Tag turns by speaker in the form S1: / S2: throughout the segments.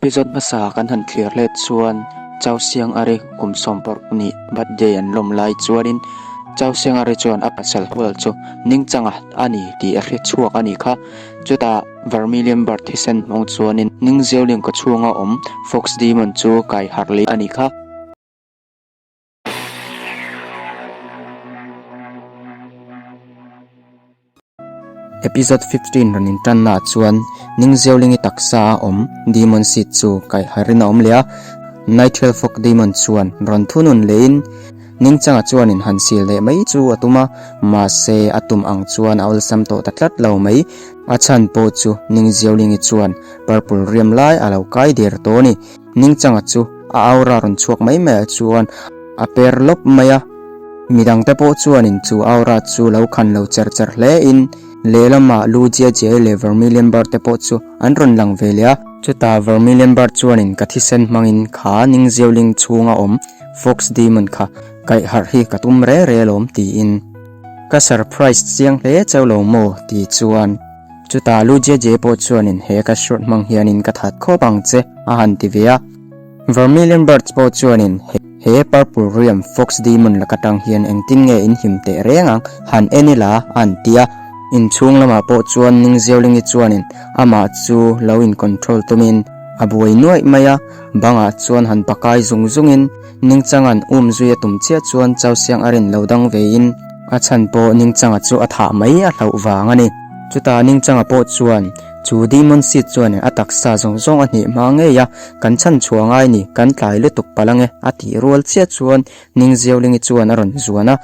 S1: Episode hmasa kan han thlir let chuan Chau Siang Ari kum sawmparuk nih birthday an lawm lai chuanin Chau Siang Ari chuan a pasal hual chu ningchanga a ni tih a hre chhuak a nih kha. Chutah Vermilion Bird thisen hmang chuanin Ningziauling kawchhunga awm Fox Demon chu kai harh leh a nih kha. Episode 15 rawn intannaah chuan Ningziaulingi taksa a awm Demon Seed chu kaih harhin a awm leh a, Nighthill Fog Demon chuan rawn thunun lehin Ningchanga chuanin han sil leh mai chu a tum a, mahse a tum ang chuan a awlsam tawh ta tlat lo mai. A chhan pawh chu Ningziaulingi chuan Purple riam lai a lo kai der tawh a ni. Ningchanga chu a aura rawn chhuak mai mai ah chuan a per lawp mai a, midangte pawh chuanin chu aura chu lo khan lo cher cher hle in lehlamah Lu Jia Jia leh Vermilion Bird te pawh chu an rawn lang ve leh a. Chutah Vermilion Bird chuanin ka thisen hmangin kha Ningziauling chhunga awm Fox Demon kha kaih harh hi ka tum re re alawm tiin ka surprise chiang hle cheu lo maw ti chuan Chutah Lu Jie Jie pawh chuanin he ka shirt hmang hianin ka that khawp ang che a han ti ve a. Vermilion Birds pawh chuanin he Purple Riam Fox Demon laka tang hian engtin nge in him teh reng ang han en ila a han ti a. Inchhung lamah pawh chuan Ning Xiaolingi chuanin amah chu lo in control tumin a buai nuaih mai a, bangah chuan han pakai zung zungin Ningchanga'n um zui a tum chiah chuan Chau Siang a rin lo dang vein a chhan pawh Ningchanga chu a thah mai a hlauh vang a ni. Chutah Ningchanga pawh chuan chu Demon Seed chuanin a taksa zawng zawng a hnih hma ngei a, kan chhan chhuah ngai ni, kan tlai lutuk palh ange a tih rual chiah chuan Ningziaulingi chuan a rawn zuan a.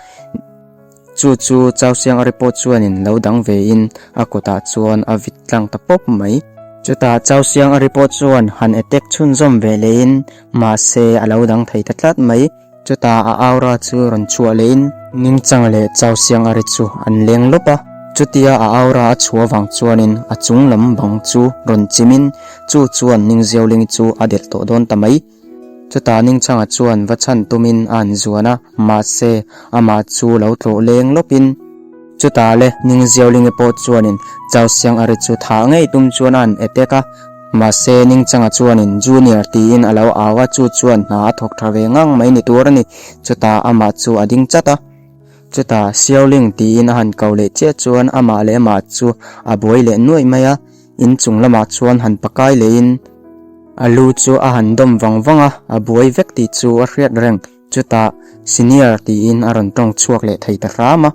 S1: Chu chu Chau Siang a report chuanin lo dang vein a kutah chuan a vit tlang ta pawp mai. Chutah Chau Siang a report chuan han attack chhunzawm ve lehin mahse a lo dang thei ta tlat mai. Chutah a aura chu rawn chhuah lehin Ningchang leh Chau Siang a ri chu an leng lawp a. Chutia a aura a chhuah vang chuanin a chung lam bang chu rawn chimin chu chuan Ningziaulingi chu a delh tawh dawn ta mai. Chutah Ningchanga chuan va chhan tumin a han zuan a, mahse, amah chu lo tlawh leng lawpin. Chutah le Ningziaulingi pawh chuanin Chausiang a ri chu thah ngei tum chuan a han attack a, mahse, Ningchanga chuanin Junior tiin a lo au a, chu chuan hna a thawk tha ve ngang mai ni tur a ni. Chutah amah chu a ding chat a. Chutah Xiaoling tiin a han ko leh chiah chuan amah leh amah chu a buai leh nuaih mai a. In chung lamah chuan han pakai lehin a lu chu a han dawm vang vang a, a buai vek tih chu a hriat reng. Chutah, Senior tiin a rawn tawng chhuak leh thei ta hram a.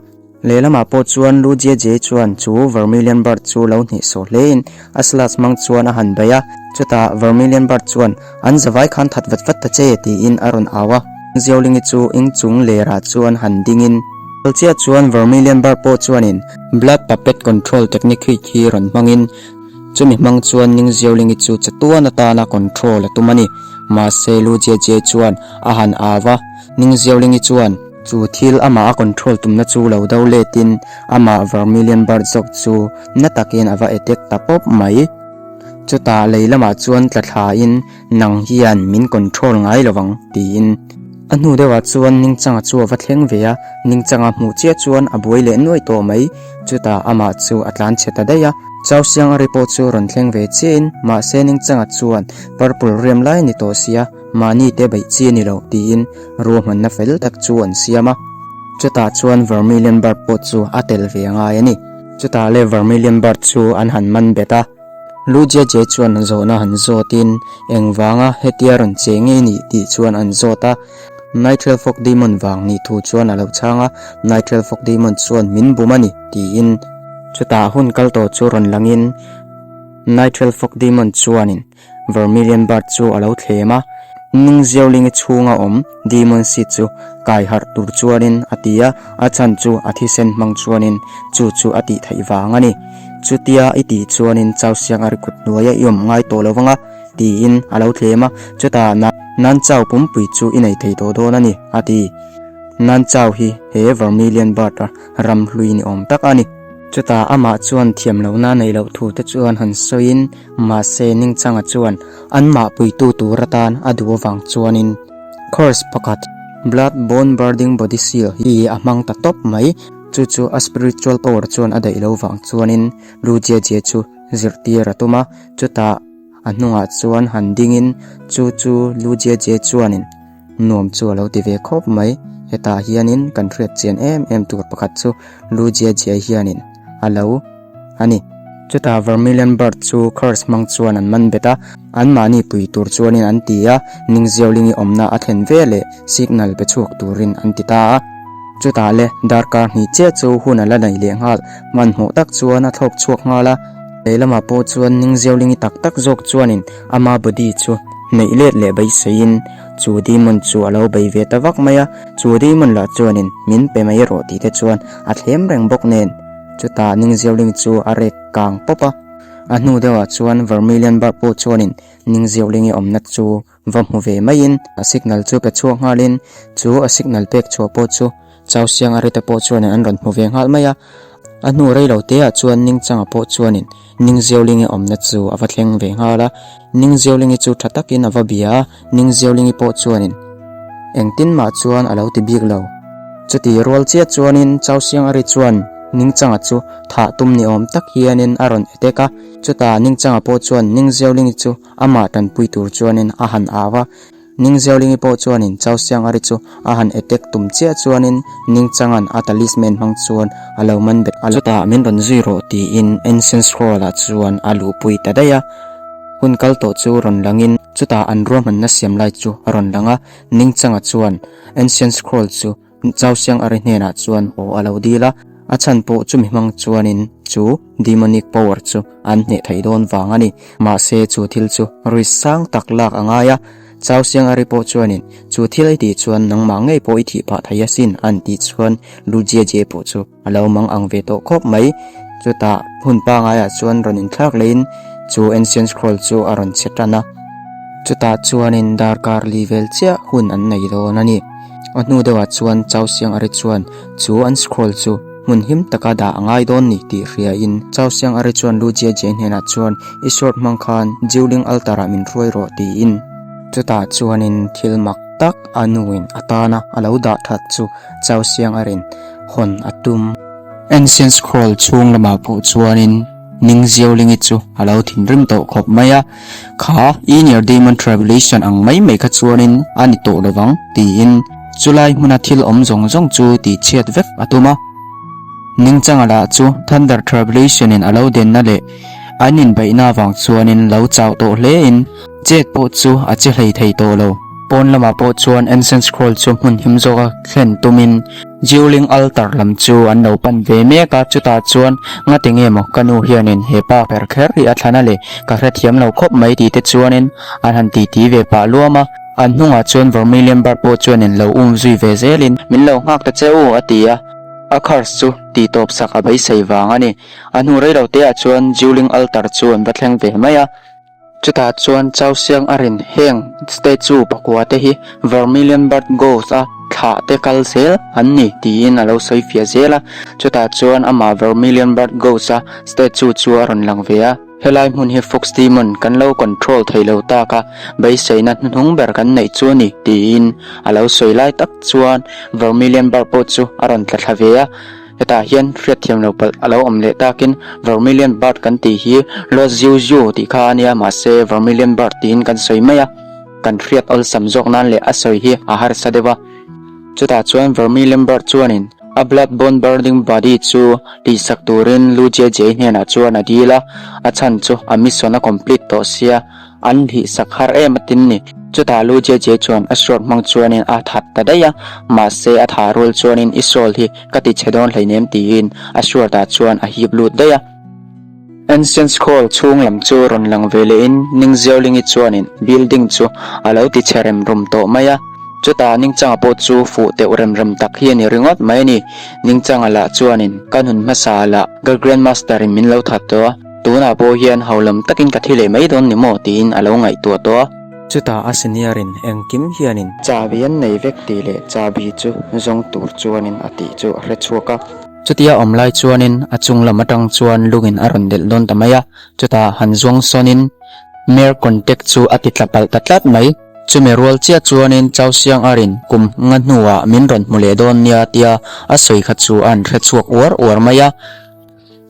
S1: Lehlamah pawh chuan Lu Jie Jie chuan chu Vermilion Bird chu lo hnehsawh hlein a slash hmang chuan a han bei a. Chutah, Vermilion Bird chuan, An zavai khan that vat vat ta che tiin a rawn au a. Ziaulingi chu inchung lerah chuan han dingin. Chiah chuan Vermilion Bird pawh chuanin Blood Puppet Control Technique hi rawn hmangin chumi hmang chuan Ning Ziaulingi chu chatuan atana control a tum a ni. Mahse Lu Jie Jie chuan a han au a, Ning Ziaulingi chuan chu thil amah a control tumna chu lo do letin amah Vermilion Bird zawk chu na takin a va attack ta pawp mai. Chutah lei lamah chuan tla thlain Nang hian min control ngai lo vang, tiin. A hnu deuhah chuan Ningchanga chu a va thleng ve a, Ningchanga hmuh chiah chuan a buai leh nuai tawh mai. Chutah amah chu a tlan chhe ta daih a. Chausiang a ri pawh chu rawn thleng ve chiahin, mahse Ningchanga chuan Purple riam lai a ni tawh sia, mahni te beih chi a ni lo, tiin ruahmanna fel tak chu an siam a. Chutah chuan Vermilion Bird pawh chu a tel ve a ngai a ni. Chutah le Vermilion Bird chu an han man bet a. Lu Jie Jie chuan zawhna han zawtin, Engvanga hetia rawn che ngei nih tih chuan an zawt a. Nighthill Fog Demon vang nih thu chuan a lo chhang a, Nighthill Fog Demon chuan min bum a ni, tiin. Chutah hun kal tawh chu rawn langin Nighthill Fog Demon chuanin Vermilion Bird chu a lo thlem a, Ningziaulingi chhunga awm Demon Seed chu kai harh tur chuanin a ti a, a chhan chu a thisen hmang chuanin chu chu a tih theih vang a ni. Chutia i tih chuanin Chausiang a ri kut hnuaia i awm ngai tawh lo vang a, tiin a lo thlem a, chutah Nan Chau pumpui chu i nei thei tawh dawn a ni, a ti. Nan Chau hi he Vermilion Bird-a ram hlui ni awm tak a ni. Chutah amah chuan thiam lohna neih loh thu te chuan han sawiin mahse Ningchanga chuan anmah puitu tur atan a duh avang chuanin curse pakhat Blood Bone Birding Body Seal hi a hmang ta tawp mai. Chu chu a spiritual power chuan a daih lo vang chuanin Lu Jie Jie chu zirtir a tum a, chutah. A hnungah chuan han dingin chu chu Lu Jie Jie chuanin nuam chu a lo ti ve khawp mai. Hetah hianin kan hriat chian em em tur pakhat chu Lu Jie Jie hianin a lo a ni. Chutah Vermilion Bird chu curse hmang chuan an man bet a, anmahni pui tur chuanin an ti a, Ningziaulingi awmna a thlen ve leh signal pe chhuak turin an ti ta a. Chutah le darkar hnih chiah chu hun a la nei leh nghal, hmanhmawh tak chuan a thlawk chhuak nghal a. Lehlamah pawh chuan Ningziaulingi tak tak zawk chuanin ama body chu hneih let leh beiseiin chu demon chu a lo bei ve ta vak mai a, chu demon lah chuanin min pe mai rawh tih te chuan a thlem reng bawk nen. Chutah Ningziauling chu a rek kang pawp a, a hnu deuhah chuan Vermilion Bird pawh chuanin Ningziaulingi awmna chu va hmu ve maiin a signal chu pe chhuak nghalin chu a signal pek chhuah pawh chu Chausiang Arita pawh chuanin an rawn hmu ve nghal mai a. A hnu rei lo teah chuan Ningchanga pawh chuanin Ningziaulingi awmna chu a va thleng ve nghal a, Ningziaulingi chu tha takin a va bia a, Ningziaulingi pawh chuanin engtin mah chuan a lo ti bik lo. Chuti rual chiah chuanin Chausiangari chuan Ningchanga chu thah tum ni awm tak hianin a rawn attack a, chutah Ningchanga pawh chuan Ningziaulingi chu amah tanpui tur chuanin a han au a. Ningziaulingi pawh chuanin Chausiangari chu a han attack tum chiah chuanin Ningchanga'n a talisman hmang chuan a lo man bet a. Chutah min rawn zui rawh tiin Ancient Scroll-ah chuan a luhpui ta daih a. Hun kal tawh chu rawn langin chutah an ruahmanna siam lai chu a rawn lang a, Ningchanga chuan Ancient Scroll chu Chausiangari hnenah chuan haw a lo dil a, a chhan pawh chumi hmang chuanin chu demonic power chu an hneh thei dawn vang a ni. Mahse chu thil chu risk sang tak lak a ngai a, Chausiangari pawh chuanin chu thil i tih chuan nangmah ngei pawh i thih phah thei asin an tih chuan Lu Jie Jie pawh chu a lo mang ang ve tawh khawp mai. Chutah hun pangaiah chuan rawn inthlak leiin chu Ancient Scroll chu a rawn che tan a. Chutah chuanin darkar li vel chiah hun an nei dawn a ni. A hnu deuhah chuan Chau Siang Ari chuan chu an scroll chu hmun him taka dah a ngai dawn ni tih hriain Chau Siang Ari chuan Lu Jie Jie hnenah chuan I sword hmang khan Jiuling altar ah min hruai rawh tiin. Chutah chuanin thil mak tak a nuin a tana a lo dah that chu Chau Siang Arin hawn a tum. Ancient Scroll chhung lamah pawh chuanin Ning Ziaulingi chu a lo thinrim tawh khawp mai a, Kha Inner Demon Tribulation ang mai mai kha chuanin a ni tawh lovang tiin chulai hmuna thil awm zawng zawng chu tihchhiat vek a tum a. Ningchanga lah chu Thunder Tribulation in a lo denna leh an inbeihna avang chuanin lo chau tawh hlein chet pawh chu a che hlei thei tawh lo. Pawn lamah pawh chuan Ancient Scroll chu hmun him zawka thlen tumin Jiuling altar lam chu an lo pan ve mek a, chutah chuan ngati nge maw ka nu hianin he pa ber kher hi a thlan a le, ka hrethiam lo khawp mai tih te chuanin an han titi ve pah luam a. An hnungah chuan Vermilion Bird pawh chuanin lo um zui ve zelin, Min lo nghak ta che u, a ti a, a curse chu tih tawp sak a beisei vang a ni. A hnu rei lo teah chuan Jiuling altar chu an va thleng ve mai a. Chutah chuan Chausiang a rin heng statue pakua te hi Vermilion Bird Ghost a thlah te kal zel an ni tiin a lo sawi fiah zel a. Chutah chuan amah Vermilion Bird Ghost a statue chu a rawn lang ve a. Helai hmun hi Fox Demon kan lo control thei lo tak a, beiseina hnuhnung ber kan neih chu a ni tiin a lo sawi lai tak chuan Vermilion Bird pawh chu a rawn tla thla ve a. Hetah hian hriatthiam lo palh a lo awm leh takin Vermilion Bird kan tih hi Lo Ziu Ziu tih kha a nia mahse Vermilion Bird tiin kan sawi mai a, kan hriat awlsam zawk nan leh a sawi hi a harsa deuh a. Chutah chuan Vermilion Bird chuanin a Blood Bone Burning Body chu tihsak turin Lu Jie Jie hnenah chuan a dil a, a chhan chu a mission a complete tawh sia. An hlihsak har em atin ni. Chutah Lu Jie Jie chuan a sword hmang chuanin a that ta daih a, mahse a thah rual chuanin i soul hi ka ti chhe dawn hleinem tiin a sword ah chuan a hip lut daih a. Ancient Scroll chhung lam chu rawn lang ve lehin Ning Xiaolingi chuanin building chu a lo ti chhe rem rum tawh mai a. Chutah Ningchanga pawh chu fuh teuh rem rem tak hi a ni ringawt mai a ni. Ningchanga lah chuanin ka nun hmasa lah ka Grandmaster in min lo that tawh a. Tunah pawh hian haulam takin ka thi leh mai dawn ni maw tiin a lo ngaihtuah tawh a. Chutah a senior in engkim hianin. Chahbi an nei vek tih leh chahbi chu zawng tur chuanin a tih chu a hre chhuak a. Chutia awm lai chuanin a chung lam atang chuan lungin a rawn delh dawn ta mai a, chutah han zuang sawnin Mayor contact chu a ti tla palh ta tlat mai. Chumi rual chiah chuanin Chau Siang Arin kum nga hnuah min rawn hmu leh dawn nia tia a sawi kha chu a han hre chhuak uar uar mai a.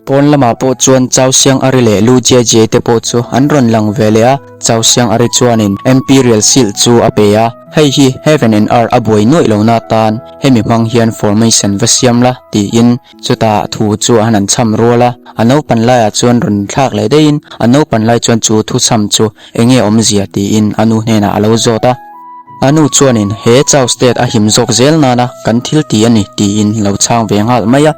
S1: Pawn lamah pawh chuan Chau Siang Ari leh Lu Jie Jie te pawh chu an rawn lang ve leh a, Chau Siang Ari chuanin Imperial Seal chu a pe a, Hei hi Heaven and Earth a buai nuaih lohna atan hemi hmang hian formation va siam la tiin chutah thu chu an han chham rual a, a naupan laiah chuan rawn thlak leh daihin a naupan lai chuan chu thuchham chu enge awmzia tiin a nu hnenah a lo zawt a. A nu chuanin he Chau State a him zawk zel nana kan thil ti a ni tiin lo chhang ve nghal mai a.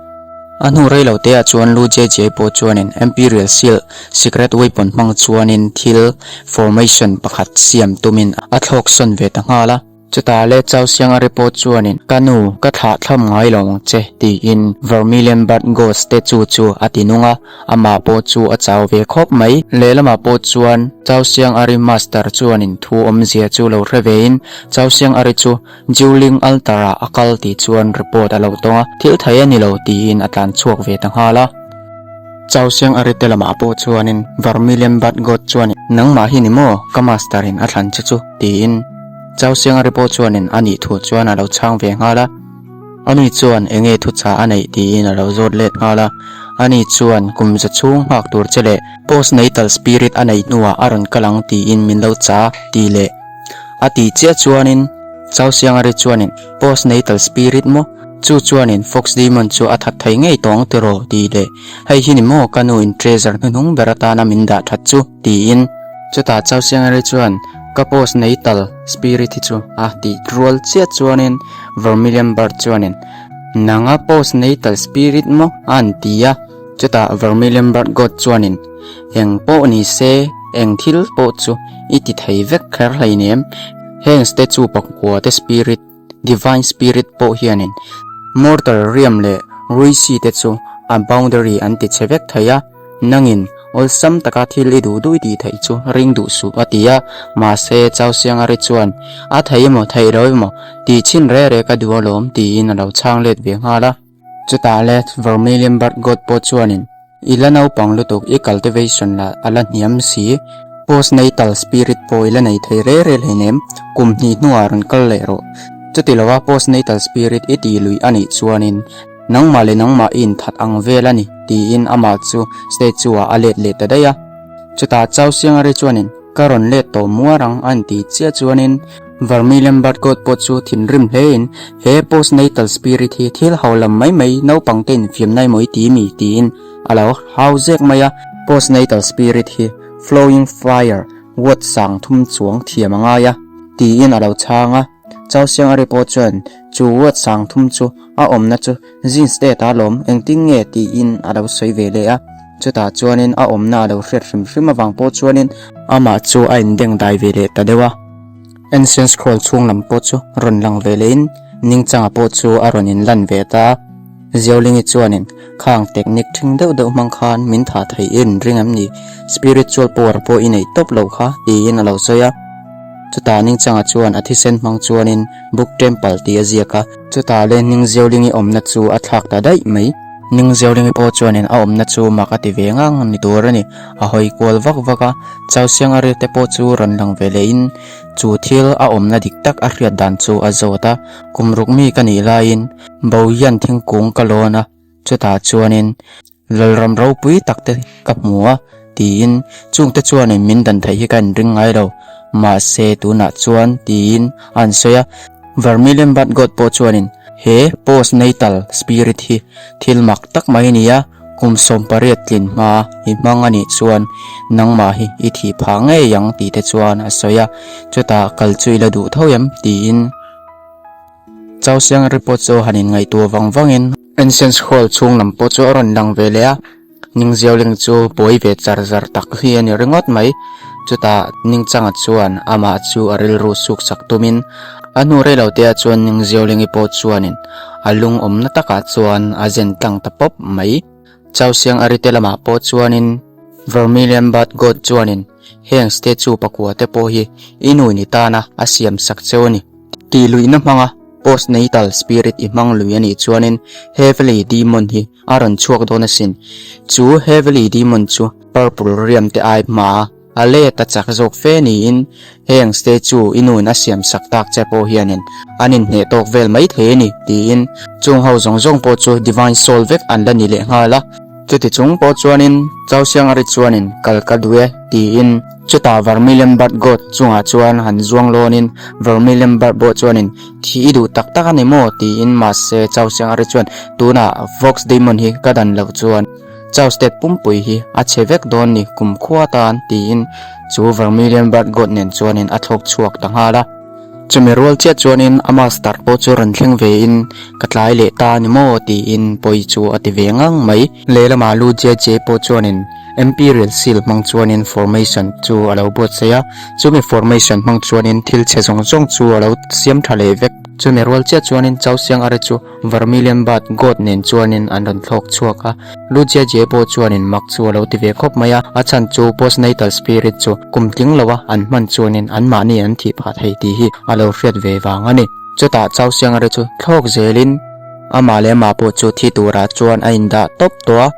S1: A hnu rei lo teah chuan Lu Jie pawh chuanin Imperial Seal Secret Weapon hmang chuanin thil formation pakhat siam tumin a thlawk sawn ve ta nghal a. Chutah le Chao Siangari pawh chuanin, Ka nu, ka thlah thlam ngai lo ang che, tiin Vermilion Bird Ghost statue chu a ti nung a, amah pawh chu a chau ve khawp mai. Lehlamah pawh chuan Chao Siangari Master chuanin thu awmzia chu lo hre vein Chao Siangari chu Jiuling altar ah a kal tih chuan report a lo tawng a, thil thei a ni lo tiin a tlan chhuak ve ta nghal a. Chau Siang Arite lamah pawh chuanin Vermilion Bird God chuan Nangmah hi ni maw ka master in a thlan che chu? tiin Chau Siang Ari pawh chuanin a nih thu chuan a lo chhang ve nghal a. Ani chuan enge thuchah a neih tiin a lo zawt let nghal a. Ani chuan kum za chhung nghak tur che leh postnatal spirit a neih hnuah a rawn kal ang tiin min lo cha tih leh A tih chiah chuanin Chau Siangari chuanin Postnatal Spirit maw? Chu chuanin Fox Demon chu a that thei ngei tawng tiraw? tih leh Hei hi ni maw ka nu in treasure hnuhnung ber atana min dah that chu? tiin. Chutah Chau Siangari chuan Ka Postnatal Spirit hi chu a tih rual chiah chuanin Vermilion Bird chuanin Nanga Postnatal Spirit maw? a an ti a. Chutah Vermilion Bird God chuanin Eng pawh ni se, eng thil pawh chu i ti thei vek kher hleinem. Heng statue pakua te spirit, divine spirit pawh hianin mortal realm leh Ruisi te chu a boundary an ti chhe vek thei a, nangin awlsam taka thil i duh duh i tih theih chu ring duh suh a ti a. Mahse, Chausiangari chuan, A thei emaw theih lo emaw, tih chhin re re ka duh alawm tiin a lo chhang let ve nghal a. Chutah le Vermilion Bird God pawh chuanin, I la naupang lutuk, i cultivation lah a la hniam si. Postnatal spirit pawh i la nei thei re re hleinem, kum hnih hnuah rawn kal leh rawh. Chuti lova postnatal spirit i tih luih a nih chuanin nangmah leh nangmah i inthat ang vel a ni, tiin amah chu statue ah a let leh ta daih a. Chutah Chau Siangari chuanin, Ka rawn let tawh muar ang a inti chiah chuanin Vermilion Bird God pawh chu thinrim hlein he postnatal spirit hi thil ho lam mai mai naupang te infiamna emaw i ti mi tiin a lo hau zek mai a. Postnatal spirit hi flowing fire watt sang thum chuang thiam a ngai a tiin a lo chhang a. Chau Siangari pawh chuan chu watt sang thum chu a awmna chu Zin state a lawm engtin nge tiin a lo sawi ve leh a, chutah chuanin a awmna a lo hriat hrim hrim avang pawh chuanin amah chu a indeng dai ve leh ta deuh a. Ancient Scroll chhung lam pawh chu rawn lang ve lehin Ningchanga pawh chu a rawn inlan ve ta a. Ziolingi chuanin khang technique ṭhing deuh deuh hmang khan min thah theih i inring em ni? Spiritual power pawh i neih tawp loh kha tiin a lo sawi a. Chutah Ningchanga chuan a thisen hmang chuanin Book Temple tih a ziak a. Chutah le Ningziolingi awmna chu a thlak ta daih mai. Ningziolingi pawh chuanin a awmna chu mak a ti ve ngang ni tur a ni. A hawi kual vak vak a, Chausiangari te pawh chu rawn lang ve lehin chu thil a awmna dik tak a hriat dan chu a zawt a. Kum ruk mi ka nih laiin Bohian thingkung ka lawn a, chutah chuanin Lalram ropui tak te ka hmu a, tiin chungte chuanin min dan theih hi ka inring ngai lo. Mahse tunah chuan tiin a an sawi a. Vermilion Bird God pawh chuanin he postnatal spirit hi thil mak tak mai a ni a, kum 18 tlin hma i hmang a nih chuan nangmah hi i thih phah ngei ang tih te chuan a sawi a. Chutah kal chu i la duh tho em? tiin. Chausiang report chu han inngaihtuah vang vangin Ancient Scroll chhung lam pawh chu a rawn lang ve leh a, Ningziaoling chu buai ve char zar tak hi a ni ringawt mai. Chutah Ningchanga chuan amah chu a rilru suk sak tumin a hnu rei lo te ah chuan Ningziaolingi pawh chuanin a lungawmna takah chuan a zen tlang ta pawp mai. Chausiang Arite lamah pawh chuanin Vermilion Bird God chuanin heng statue pakua te pawh hi i nu ni tana a siam sak cheu a ni. Tih luihna hmanga postnatal spirit i hmang lui a nih chuanin Heavenly Demon hi a rawn chhuak dawn asin. Chu Heavenly Demon chu Purple Realm te ai hmaa a let a chak zawk fe niin heng statue i nuin a siam sak tak che pawh hianin an inhneh tawk vel mai thei a ni tiin chung ho zawng zawng pawh chu Divine Soul vek an la ni leh nghal a. Chuti chung pawh chuanin Chau Siangari chuanin kal ka duh e tiin chutah Vermilion Bird God chungah chuan han zuang lawnin Vermilion Bird pawh chuanin thih i duh tak tak a ni maw tiin mahse Chau Siangari chuan tunah Vox Demon hi ka dan loh chuan Chau State pumpui hi a chhe vek dawn ni kumkhua tan tiin chu Vermilion Bird God nen chuanin a thlawk chhuak ta nghal a. Chumi rual chiah chuanin a master pawh chu rawn thleng vein ka tlai leh ta ni maw tiin pawi chu a ti ve ngang mai. Lehlamah Lu Jie Jie pawh chuanin Imperial Seal hmang chuanin formation chu a lo buatsaih a, chumi formation hmang chuanin thil chhe zawng zawng chu a lo siam tha leh vek. Chumi rual chiah chuanin Chao Siang Are chu Vermilion Bird God nen chuanin an rawn thlawk chhuak a, Lu Jie Jie pawh chuanin mak chu a lo ti ve khawp mai a, a chhan chu Postnatal Spirit chu kum tling loa an hman chuanin anmahni an thih phah thei tih hi a lo hriat ve vang a ni. Chutah Chau Siangare chu thlawk zelin amah leh amah pawh chu thi turah chuan a indah tawp tawh a,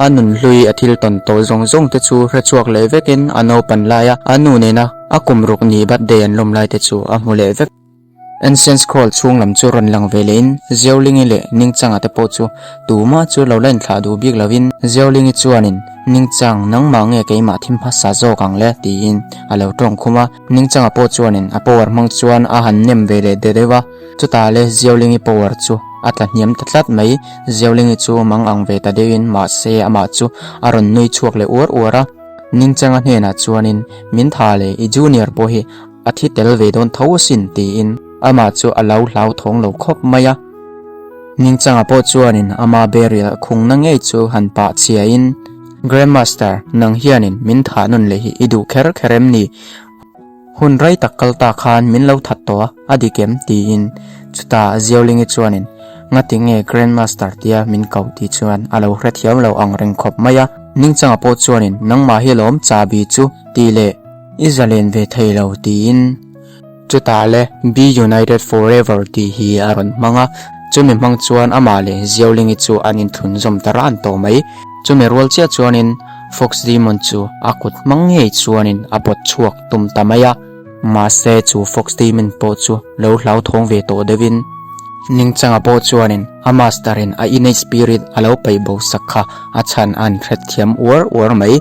S1: a nunhlui a thil tawn tawh zawng zawng te chu hre chhuak leh vekin a naupan laia a nu nena a kum ruk ni birthday an lawm lai te chu a hmu leh vek. Ancient Scroll chhung lam chu rawn lang ve lehin Ziolingi leh Ningchanga te pawh chu tumah chu lo la inthlah duh bik lovin Ziolingi chuanin Ningchang nangmah nge keimah thim hmasa zawk ang le tiin a lo tawng khum a, Ningchanga pawh chuanin a power hmang chuan a han nem ve leh de deuh a, chutah le Ziolingi power chu a tla hniam ta tlat mai, Ziolingi chu mang ang ve ta deuhin mahse amah chu a rawn nui chhuak leh uar uar a, Ningchanga hnenah chuanin min tha leh i junior pawh hi A thi tel ve dawn tho asin tiin amah chu a lo hlauthawng lo khawp mai a. Ningchanga pawh chuanin ama burial khungna ngei chu han pah chhiain, Grandmaster, nang hianin min thah nawn leh hi i duh kher kher em ni? Hun rei tak kal ta khan min lo that tawh a, a dik em? tiin chutah Ziolingi chuanin, Ngati nge Grandmaster tia min ko tih chuan a lo hrethiam lo ang reng khawp mai a. Ningchanga pawh chuanin, Nangmah hi lawm chahbi chu tih leh I zalen ve thei lo tiin chutah le Be United Forever tih hi a rawn hmang a, chumi hmang chuan amah leh Ziolingi chu an inthlun zawm ta ran tawh mai. Chumi rual chiah chuanin Fox Demon chu a kut hmang ngei chuanin a pawt chhuak tum ta mai a, mahse chu Fox Demon pawh chu lo hlauthawng ve tawh deuhin Ningchanga pawh chuanin a master in a innate spirit a lo paih bo sak kha a chhan a an hrethiam uar uar mai.